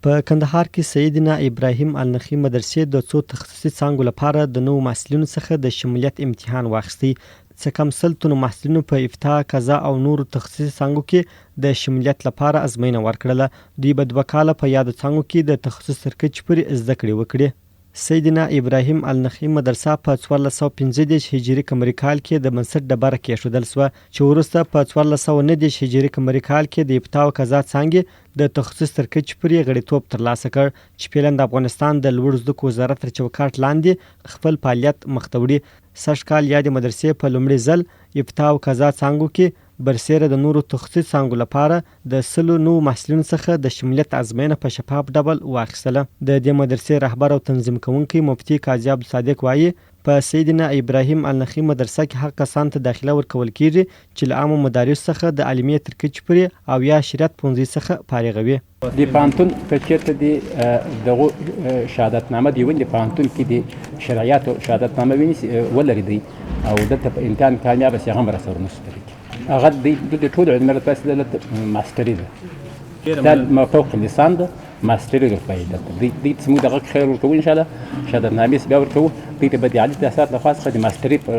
په کندهار کې سیدنا ابراهیم النخعي مدرسې د څو تخصصي څانګو لپاره د نوو محصلینو څخه د شمولیت امتحان واخیستی. څه کم 100 تنو محصلینو په افتاء، قضا او نورو تخصصي څانګو کې د شمولیت لپاره ازموینه ورکړله. دوی به دوه کاله په یادو څانګو کې د تخصص تر کچې پورې زده کړې وکړي. سیدنا ابراهیم النخعي مدرسه په 1435 هجري قمري کال کې د بنسټ ډبره کېښودل شوه چې وروسته په 1439 هجري قمري کال کې د افتاء او قضا څانګې د تخصص تر کچې پورې غړیتوب ترلاسه کړ چې فعلاً د افغانستان د لوړو زده کړو وزارت تر چوکاټ لاندې خپل فعالیت مخته وړي. سږ کال یادې مدرسې په لومړي ځل افتاء او قضا څانګو کې برسېره د نورو تخصصي څانګو لپاره د سلو نوو محصلینو څخه د شمولیت ازموینه په شفاف ډول واخیستله. د دې مدرسې رهبر او تنظیم کوونکی مفتي قاضي عبدالصادق وايي، په سیدنا ابراهیم النخعي مدرسه کې هغه کسانو ته داخله ورکول کېږي چې له عامو مدارسو څخه د عالمیې تر کچې پورې او یا شریعت پوهنځۍ څخه فارغه وي. د پوهنتون که چېرته د دغو شهادتنامه دی ونی پوهنتون کې د شرعیاتو شهادتنامه ونیسي ولري دی او دلته په امتحان کامیاب شي، هغه هم راسره نشته. هغه د ټولو علمي رتبه دلته ماستري ده، دا ما فوق لیسان ده، ماستري رتبه یې دلته دوی دوی ته موږ دغه خیر ورکوو ان شاء الله. شهادتنامې بیا ورکوو دوی ته به د عالي تحصیلات له خوا څخه د ماستري په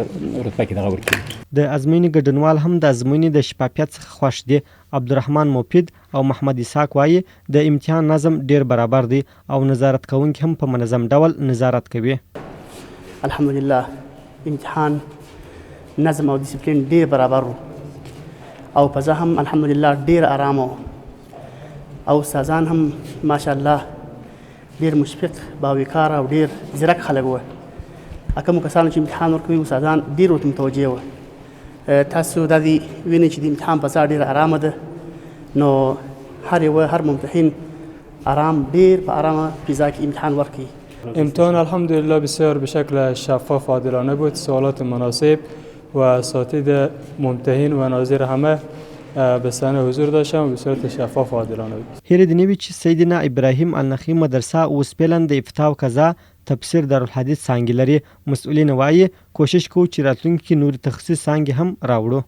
رتبه کې دغه ورکوي. د ازموینې ګډونوال هم د ازموینې د شفافیت څخه خوښ دي. عبدالرحمن مفید او محمد اسحاق وايي، د امتحان نظم ډېر برابر دی او نظارت کوونکي هم په منظم ډول نظارت کوي. الحمدلله امتحان نظم او دیسپلین ډیر برابر وو او فضا هم الحمدلله ډیر آرام وو او استادان هم ماشاءالله ډیر مشفق، باوقاره او ډیر ځیرک خلک وو. کومو کسانو چې امتحان ورکوي، استادان ډیر ورته متوجه وو. تاسو دا دی وینئ چې د امتحان فضا ډیره آرامه ده، نو هر یو هر ممتحن آرام ډیر په آرامه فضا کې امتحان ورکوي. امتحان الحمدلله بسیار به شکل شفاف و عادلانه بود. سوالات مناسب و اساتید ممتحن و ناظر همه به صحنه حضور داشتن و به صورت شفاف و عادلانه بود. هېره دې نه وي چې سیدنا ابراهیم النخعي مدرسه اوس فعلاً د افتاء و قضا، تفسیر، دارالحدیث څانګې لري. مسؤلین وايي، کوشش کوو چې راتلونکي کې نورې تخصصي څانګې هم راوړو.